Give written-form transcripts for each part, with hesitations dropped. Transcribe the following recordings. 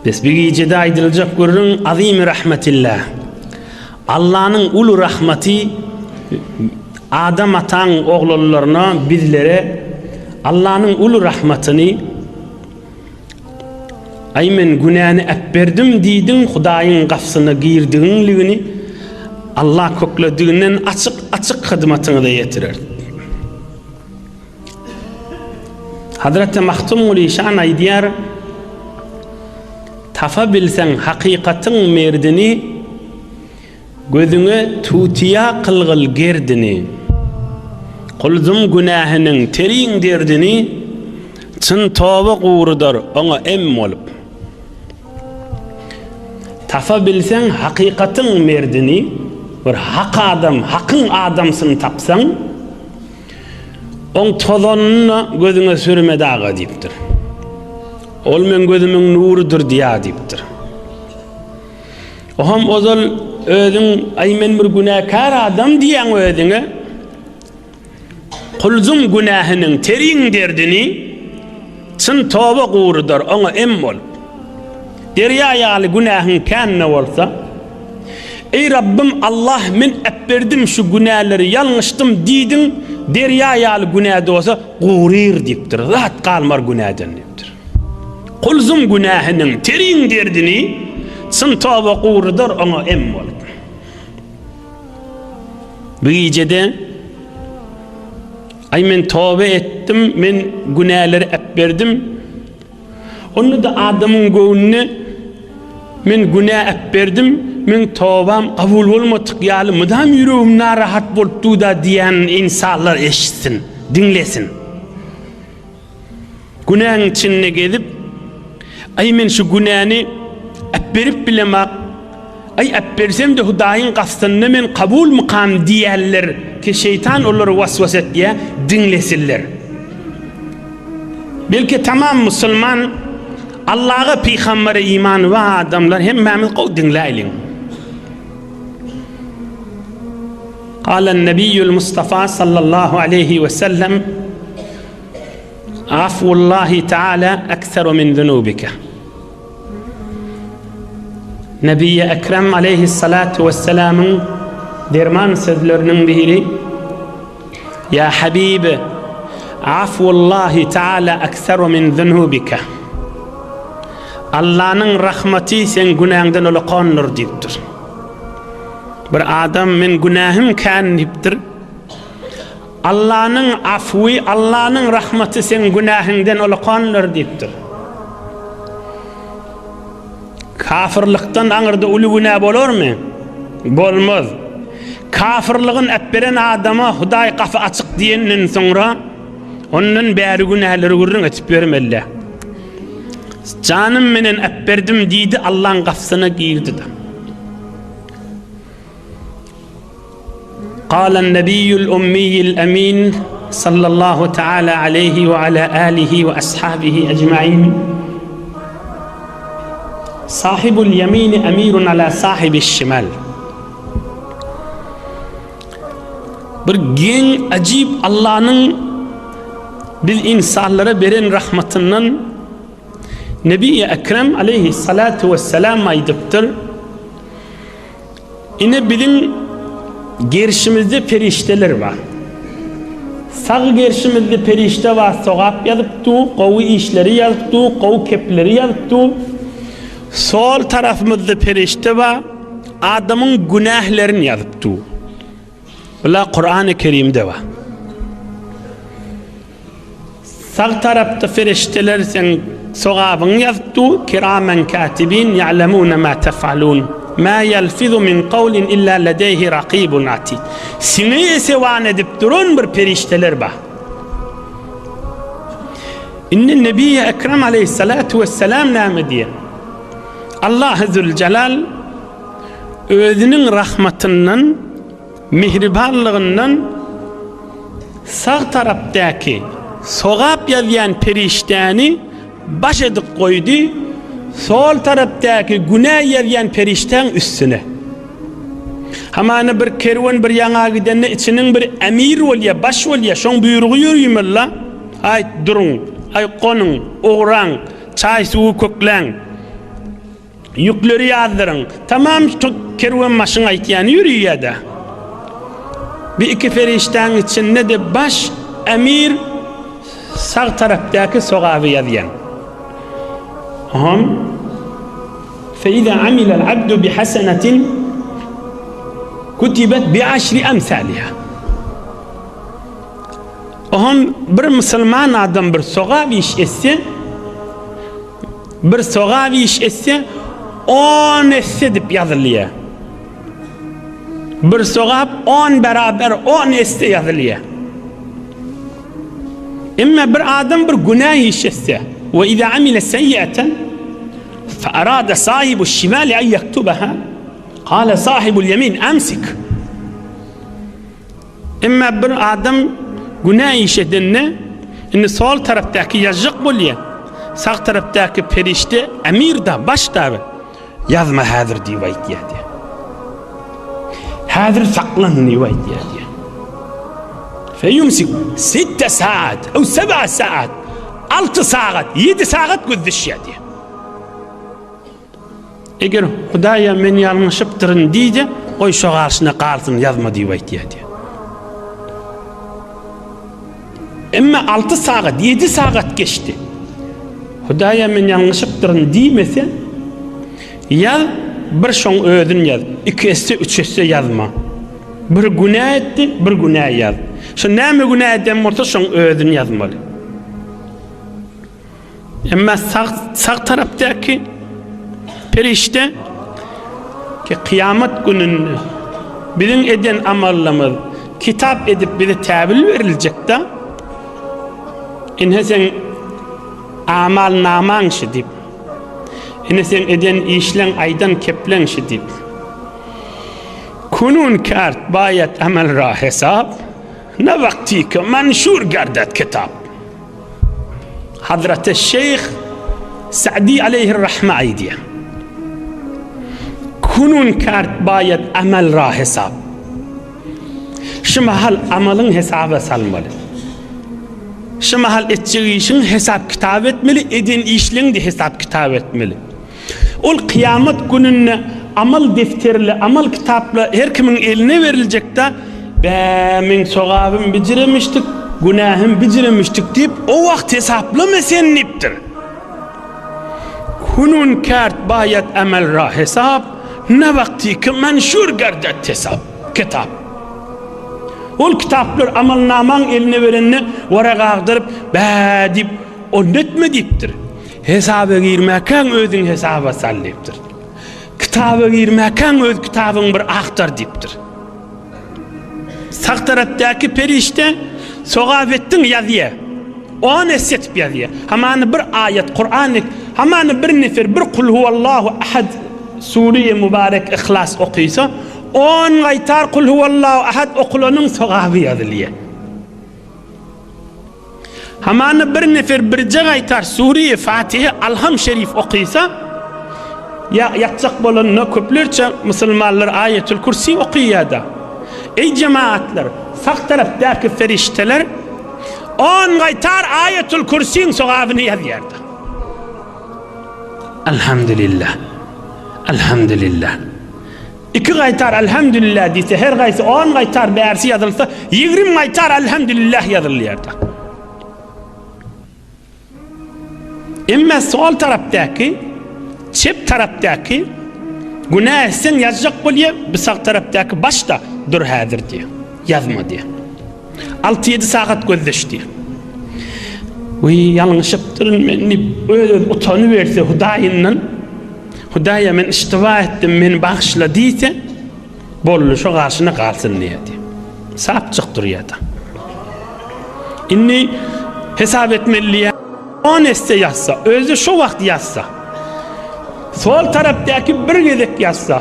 Bes bu gijede aýdyljak gürrüň azymy rahmetilla. Allanyň uly rahmaty Adam ataň oglanlaryna bizlere Allanyň uly rahmatyny Aý men günäni äpberdim diýdiň Hudaýyň gapsyna girdigiňligini Alla köklediginden açyk açyk hyzmatyňyza ýetirer. Hazreti Magtymguly şan aýdýar, Tapa bilseň hakykatyň merdini, Gözüňe tutiýa kylgyl gerdini. Kulzum günähiniň terin derdini, Çyn toba gurudar oňa em bolup. Tapa bilseň hakykatyň merdini, Bir hak adam, hakyň adamsyny tapsaň, Oň tozanyny gözüňe sürme daga diýipdir. Ol meň gözümiň nurudyr diýä diýipdir. Oham ozal özüň aý men bir günäkär adam diýýäň özüňe. Kulzum günähiniň terin derdini çyn toba gurudar oňa em bolup. Derýa ýaly günähiň kände bolsa, Eý Rabbym Allah men äpberdim şu günäleri ýalňyşdym diýdiň, derýa ýaly günäde bolsa guryr diýipdir, zat galmar günäden diýipdir. Kulzum günähiniň terin derdini çyn toba gurudar oňa em bolup. Bu gijede Aý men toba etdim, men günäleri äpberdim, Onda-da adamyň göwnüne Men günä äpberdim, meň tobam kabul bolmadyk ýaly mydam ýüregim narahat bolup dur-da diýýän ynsanlar eşitsin, diňlesin. Günäň içinde gezip, Aý men şu günäni äpberip bilemak, aý äpbersem-de Hudaýyň gastynda men kabulmykam diýýänler ki şeýtan olary waswas etýär, diňlesinler. Belki tamam musulman Allaha pygambere imany bar adamlar hemmämiz gowy diňläýliň. Galan Nebiýül Mustafa sallallahu aleýhi we sellem Afwullahi taala ekseru min zunubike. Nebiýi Ekrem aleýhissalatu wessalamyň derman sözleriniň biri Ýa Habib, afwullahi taala ekseru min zunubike. Allanyň rahmaty seň günäňden ulakandyr diýipdir. Bir adam men günähim kän diýipdir. Allanyň afwy, Allanyň rahmaty seň günähiňden ulakandyr diýipdir. Kafyrlykdan aňyrda uly günä bolarmy? Bolmaz. Kafyrlygyn äpberen adama Hudaý gapy açyk diýenden soňra, ondan bäri günäleri gürrüň etip ýörmeli. Janym menen äpberdim diýdi, Allaň gapysyna girdi-de. قال النبي الأمي الأمين صلى الله تعالى عليه وعلى آله وأصحابه أجمعين صاحب اليمين أمير على صاحب الشمال Bir geň ajib Allanyň biz insanlara beren rahmatyndan Nebi Ekrem aleyhissalatu vesselam aýdypdyr. Ine biziň gerşimizde perişdeler bar. Sag gerşimizde perişde bar sogap ýazyp dur, gowy işleri ýazyp dur, gowy kepleri ýazyp dur. Sol tarapymyzda perişde bar, adamyň günählerini ýazyp dur. Bular Kurany Kerimde bar. Sag tarapda perişdeler seň sogabyňy ýazyp dur, Kiramen katibin ýa'lemune ma tef'alun. Ma ýelfizu min kawlin illa ledeýhi rakibun atid. Siňi esewan edip duran bir perişdeler bar. Indi Nebi Ekrem aleyhissalatu vesselam näme diýer? Allahy Züljelal özüniň rahmatyndan Mihribanlygyndan sag tarapdaky sogap ýazýan perişdäni baş edip goýdy, sol tarapdaky günä ýazýan perişdäň üstüne. Hamana bir kerwen bir ýaňa gidende içiniň bir emir bolýar, baş bolýar, şoň buýrugy ýörüýmeli-la. Aý, duruň, aý, gonuň, ugraň, çaý-suwy kökläň. Ýükleri ýazdyryň. Tamam şu kerwenbaşyň aýtýany ýörüýä-dä. Bu iki perişdäň içinde-de baş emir sag tarapdaky sogaby ýazýan. Hom Fe-iza amilel abdu bi hasenatin kutibet bi aşri emsaliha. Ohm bir musulman adam bir sogap iş etse, Bir sogap iş etse, on esse edip ýazylýar. Bir sogap on beraber on esse ýazylýar. Emma bir adam bir günä iş etse, we iza amile seýýaten fe arada sahibu şimali en ýektubaha, kale sahibul ýemin amsik. Emma bir adam günä iş edende, indi sol tarapdaky ýazjak bolýar, sag tarapdaky perişde emir-da, baş-da, ýazma häzir diýip aýtýar diýýär. Häzir saklan diýip aýtýar diýýär. Feýumsik sitte saat, ew seba saat, alty sagat, ýedi sagat gözleşýär diýýär. Eger Hudaýa men ýalňyşypdyryn diýse, goý şo garşyna galsyn ýazma diýip aýtýar diýýär. Emma 6 sagat, 7 sagat geçdi. Hudaýa men ýalňyşypdyryn diýmese, ýaz, bir şoň özün ýaz. 2 esse, 3 esse ýazma. Bir günä etdi, bir günä ýaz. Şo näme günä eden bolsa şoň özün ýazmaly. Emma sag, sag tarapdaky perişde ki kyýamat gününde biziň eden amallarymyz kitap edip bize täbil beriljekde ine sen amal namaň şi diýip ine sen eden işleň aýdan kepleň şi diýip kunun kart baýat amal ra hesap ne wagty ki manşur gerdet kitap Hazreti Şeýh Sa'di aleýhir-rahme aýdýar. Kunun kart baýat amel ra hesap. Şu mahal amalyň hesaba salmaly. Şu mahal etjek işiň hesap kitap etmeli, eden işleň-de hesap kitap etmeli. Ol kyýamat gününde amal defterli, amal kitaply her kimiň eline beriljekde, Bä, meň sogabym bijiremişdik, günähim bijiremişdik diýip, o wagt hesaplama sen diýipdir. Kunun kert baýat amel ra hesap, ne wagty ki menşur gerdet hesap, kitap. Ol kitaplar amalnamaň eline berende, warak agdaryp, bä diýip, ony etme diýipdir. Hesaba girmäkäň özüň hesaba sal diýipdir. Kitaba girmäkäň öz kitabyňy bir agtar diýipdir. Sag tarapdaky perişde sogap etdiň ýazýar. On esse etip ýazýar. Hamany bir aýat Kuran hamany bir nefer bir kul huwallahu ahad sure-i mübarek Ihlas okysa, on gaýtar kul huwallahu ahad okulanyň sogaby ýazylýar. Hamana bir nefer birje gaýtar Sure-i Fatihe Alham Şerif okysa, ýa ýatjak bolanda köplerçe musulmanlar Aýetül Kürsi okyýada. Eý jemagatlar, sag tarapdaky ferişdeler on gaýtar Aýetül Kürsiň sogabyny ýazýarda. Alhamdulillah. Alhamdulillah. Iki gaýtar Elhamdülillah diýse, her gaýsy on gaýtar bärsi ýazylsa, ýigrim gaýtar Elhamdülillah ýazylýardy. Emma sol tarapdaky, çep tarapdaky günä etseň ýazjak bolýar, bu sag tarapdaky başda dur häzir diýýär. Ýazma diýýär. 6-7 sagat gözleş diýýär. Wiý, ýalňyşypdyryn men diýip, öz-öz utanyberse Hudaýyndan, Hudaýa men iştiba etdim, meni bagyşla diýse, boldy, şo garşyna galsyn diýýärdi. Sapjyk durýardy. Indi hesap etmeli diýýär. On esse ýazsa, özi şo wagt ýazsa, sol tarapdaky bir gezek ýazsa,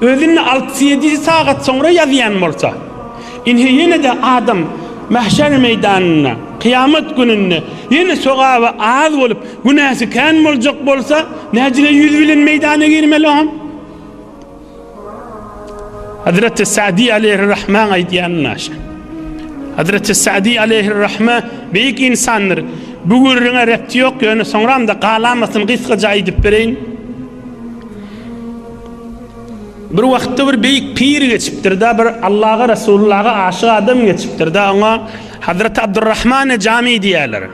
Özünde alty-ýedi sagat soňra ýazýan bolsa, ine ýene-de adam mahşer meýdanynda, kyýamat gününde ýene sogaby az bolup, günäsi kän boljak bolsa, näjile ýüz bilen meýdana girmeli oňam? Hazreti Sa'di aleýhir-Rahman aýdýany naşa. Hazreti Sa'di aleýhir-Rahma beýik insandyr. Bu gürrüňe repti ýok, ýöne soňram-da galamasyny gysgaça aýdyp bereýin. Bir wagtda bir beýik pir geçipdir-de, bir Allaga, Resulullaha aşyk adam geçipdir-de, oňa Hazreti Abdurrahman Jami diýýärler.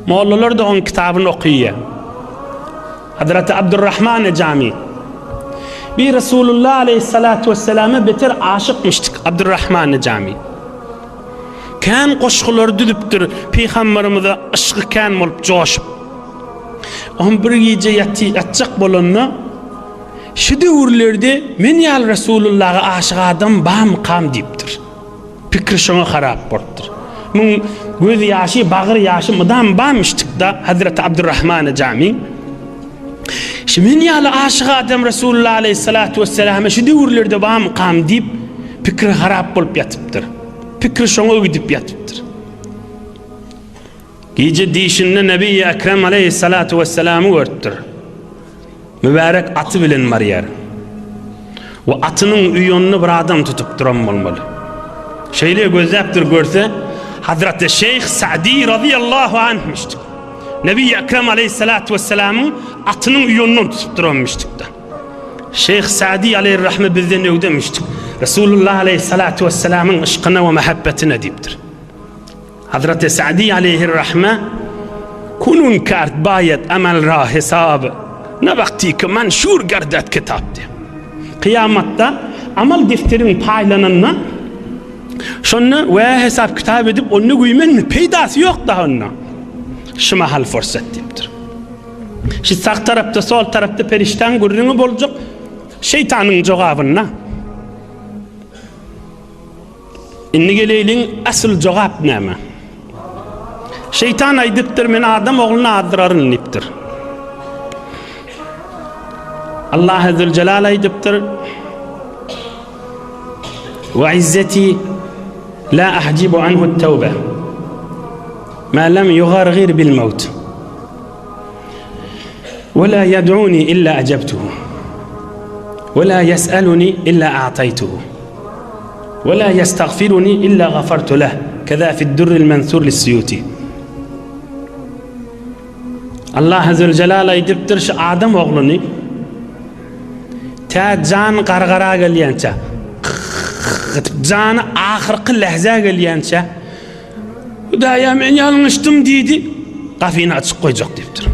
Mollalar-da oň kitabyny okyýar. Hazreti Abdurrahman Jami. Bir Resulullah aleyhissalatu vesselama beter aşykmyşdyk Abdurrahman Jami. Kän goşgular düzüpdir, Pygamberimize yşky kän bolup joşup. Oňa bir gije ýaty ýatjak bolanda şu döwürlerde men ýaly Resulullaha aşyk adam bamykam diýipdir. Pikri şoňa harap bolupdyr. Muň göz ýaşy, bagyr ýaşy mydam bamyşdykda Hazreti Abdurrahman Jami. Şu men ýaly aşyk adam Resulullah aleyhissalatu vesselama şu döwürlerde bamykam diýip pikri harap bolup ýatypdyr. Pikri şoňa gidip ýatypdyr. Gije dişinde Nebi-i Ekrem aleýhissalatu wesselamy görüpdir. Mübärek aty bilen barýar. We atynyň uýanyny bir adam tutup duran bolmaly. Şeýle gözläpdir görse, Hazreti Şeýh Sa'di razyýallahu anhmişdik. Nebi-i Ekrem aleýhissalatu wesselamyň atynyň uýanyndan tutup duranmyşdykda. Şeýh Sa'di aleýhirrahme bizden öwdemişdik. Resulullah aleýhissalatu wesselamyň yşkyna we mähebbetine diýipdir. Hazreti Sa'di aleýhirrahme Kunun kart baýet amel ra hesab ne wagty ki manşur gerdet kitap diýip. Kyýamatda amal defteriň paýlananda şonda we hesap kitap edip onda güýmenme peýdasy ýok daha onda. Şu mahal fursat diýipdir. Şu sag tarapda sol tarapda perişdäň gürrüňi boljak şeýtanyň jogabynda. Indi geleýliň asyl jogap näme? Şeýtan aýdypdyr, men adam ogluny azdyraryn diýipdir. Allah Zülcelal aýdypdyr, Wa izzeti la ahjibu anhu tawbe. Ma lam yugargir bil maut. Wa la yad'uni illa ajabtuhu. Wa la yes'aluni illa a'taytuhu. Ve la yestagfiruni illa gafartu leh. Keza fi'd-durril mensur lis-Suyuti. Allah Zülcelal aýdypdyr şu adam ogluny tä jan gargara gelýänçä jany ahyrky lähzä gelýänçä Hudaýa men ýalňyşdym diýdi gapyny açyk goýjak diýipdir.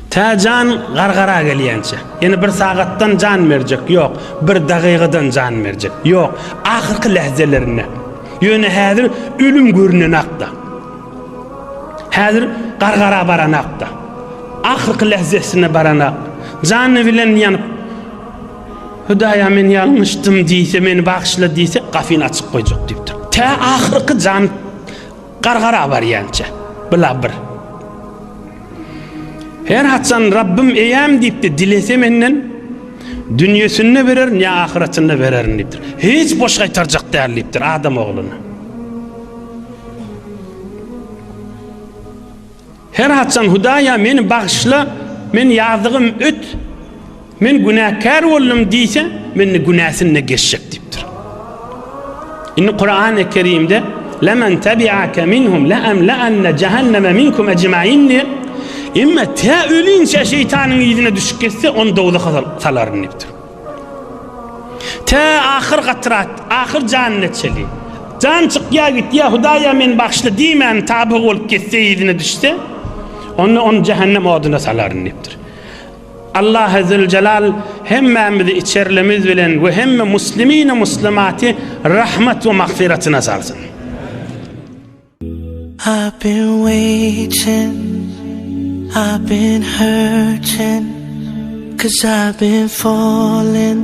Tä jan gargara gelýänçä. Ýene bir sagatdan jan berjek, ýok, bir dagygadan jan berjek, ýok, ahyrky lähzelerinde. Ýöne häzir ölüm görünenakda. Häzir gargara baranakda. Ahyrky lähzesine baranak. Jany bilen ýanyp, Hudaýa men ýalňyşdym diýse, meni bagyşla diýse, gapyny açyk goýjak diýipdir. Tä ahyrky jan Gargara barýança. Bila bir. Her haçan Rabbim eýäm diýipdi, dilese menden dünýesinde bererin ýa ahyretinde bererin diýipdir. Hiç boş gaýtarjak däl diýipdir adam ogluny. Her haçan Hudaýa meni bagyşla, men ýazygym öt, men günäkär boldum diýse, mende günäsini-de geçjek diýipdir. Indi Kurany Kerimde Lemen tebi'ake minhum le'emle'enne cehenneme minkum ecmaîn diýip, emma tä ölinçä şeýtanyň yzyna düşüp gitse, ony dowzaha salaryn diýipdir. Tä ahyr gatrat, ahyr janyna çeli. Jan çykýa gitýä, Hudaýa meni bagyşla diýmän tabyg bolup gitse yzyna düşse, onda ony jähennem oduna salaryn diýipdir. Allahy Züljelal hemmämizi içerlemiz bilen we hemme muslimini muslimaty rahmat we magfyratyna salsyn. I've been waiting, I've been hurting, cause I've been falling.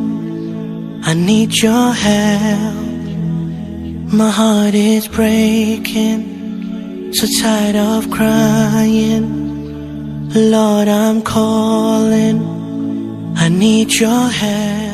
I need your help. My heart is breaking, so tired of crying. Lord, I'm calling. I need your help.